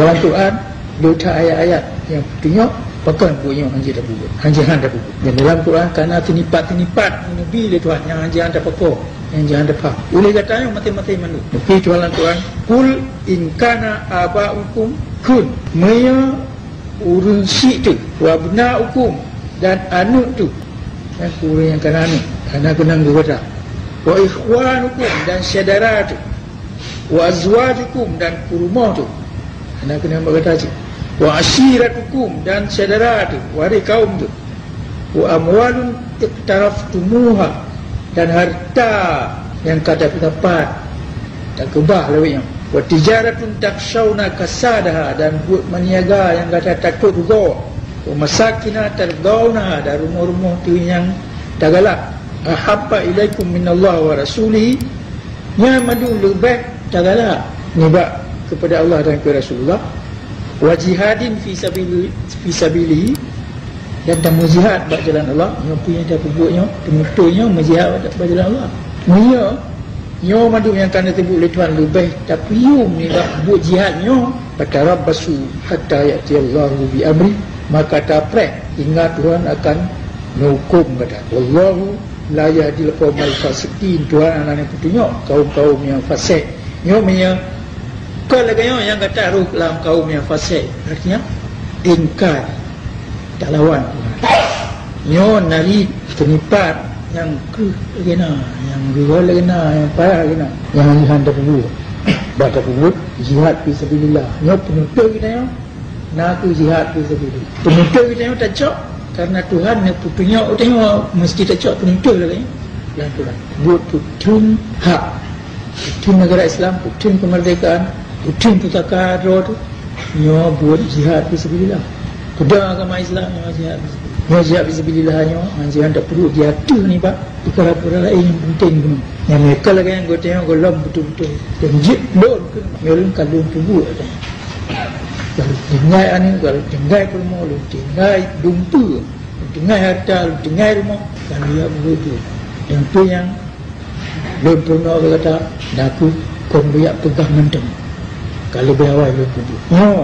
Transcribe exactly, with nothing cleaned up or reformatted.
Dalam Quran, le that ayat-ayat nyang peutunyok pakon buet nyoe hanjeuet tapeubuet, hanjeuet hana tapeubuet. Dan dalam Quran kana teunipat-teunipat neubi lé Tuhan nyang hanjeuet hana tapakoe, nyang hanjeuet hana tapaham. Uleh gata nyoe maté-maté mandum. Tapi Tuhan lam Quran, "Qul in kana aba'ukum," kheun, meunyoe ureuëng syiek teuh, "wa abna'ukum," dan aneuëk teuh, nyang keu ureuëng nyang kana aneuëk, hana keunong keu gata, "wa ikhwanukum," dan syedara teuh, "wa azwajukum," dan peurumoh teuh, hana keunong bak gata cit, "wa ashiratukum," dan syedara teuh, waréh kawöm teuh, "wa amwalun iqtaraftumuha," dan hareuta nyang ka tapeutapat, takeubah lawét nyoe, "wa tijaratun takhshawna kasadaha," dan buet meuniaga nyang gata takot rugoe, "wa masakina tardawnaha," dan rumoh-rumoh teuh nyang tagalak, "ahabba ilaikum minallahi wa rasulihi," nyan mandum leubeh tagalak nibak keupada Allah dan keu Rasulullah, "wa jihadin fi sabili, fi sabilihi," dan tameujihad bak jalan Allah. Nyoe peue nyang tapeubuet nyoe, teumeutôi nyoe meujihad bak jalan Allah. Meunyoe nyoe mandum nyang ka neuteubiet lé Tuhan leubeh tapiôh nibak buet jihad nyoe, "fatarabbasu hatta ya'tiyallahu bi amri," maka tapreh hingga Tuhan akan neuhuköm gata. "Wallahu la yahdil qaumal fasiqin," Tuhan hana neupeutunyok kaum-kaum nyang fasek. Nyoe meunyoe kon lagée nyoe nyang gata rôh lam kaum nyang fasek, artinya ingkar, talawan Tuhan. Nyoe nari teunipat nyang kreueh lagée na, nyang geuhôi lagée na, nyang parah lagée na, nyang hana tapeubuet. Bak tapeubuet jihad fi sabilillah. Nyoe peuneutôi geutanyoe na kheueh jihad fi sabilillah. Peuneutôi geutanyoe tacok karena Tuhan neupeutunyok geutanyoe, meusti tacok peuneutôi lagée nyan. Lam Tuhan buet peutheun hak, peutheun neugara Islam, peutheun keumeurdekaan, peutheun pusaka droe teuh. Nyoe buet jihad fi sabilillah. Peudong agama Islam nyoe jihad fi sabilillah. Nyoe jihad fi sabilillah nyoe, nyan jihad tapeuduek di ateueh nibak peukara-peukara laén nyang penting keunoe. Nyang meukeu lagée nyan geutanyoe gohlom beutôi-beutôi. Dan jeuet lôn keunoe, nyoe lôn ka lôn peubuet. Ka lôn tinggai aneuëk, ka lôn tinggai peurumoh, lôn tinggai dumpeue, lôn tinggai hareuta, lôn tinggai rumoh, ka lôn jak peubuet. Dan peue nyang lôn peurunoe keu gata, na kheueh kon lôn jak peugah mantong. Ka leubeh awai lôn peubuet. Nyoe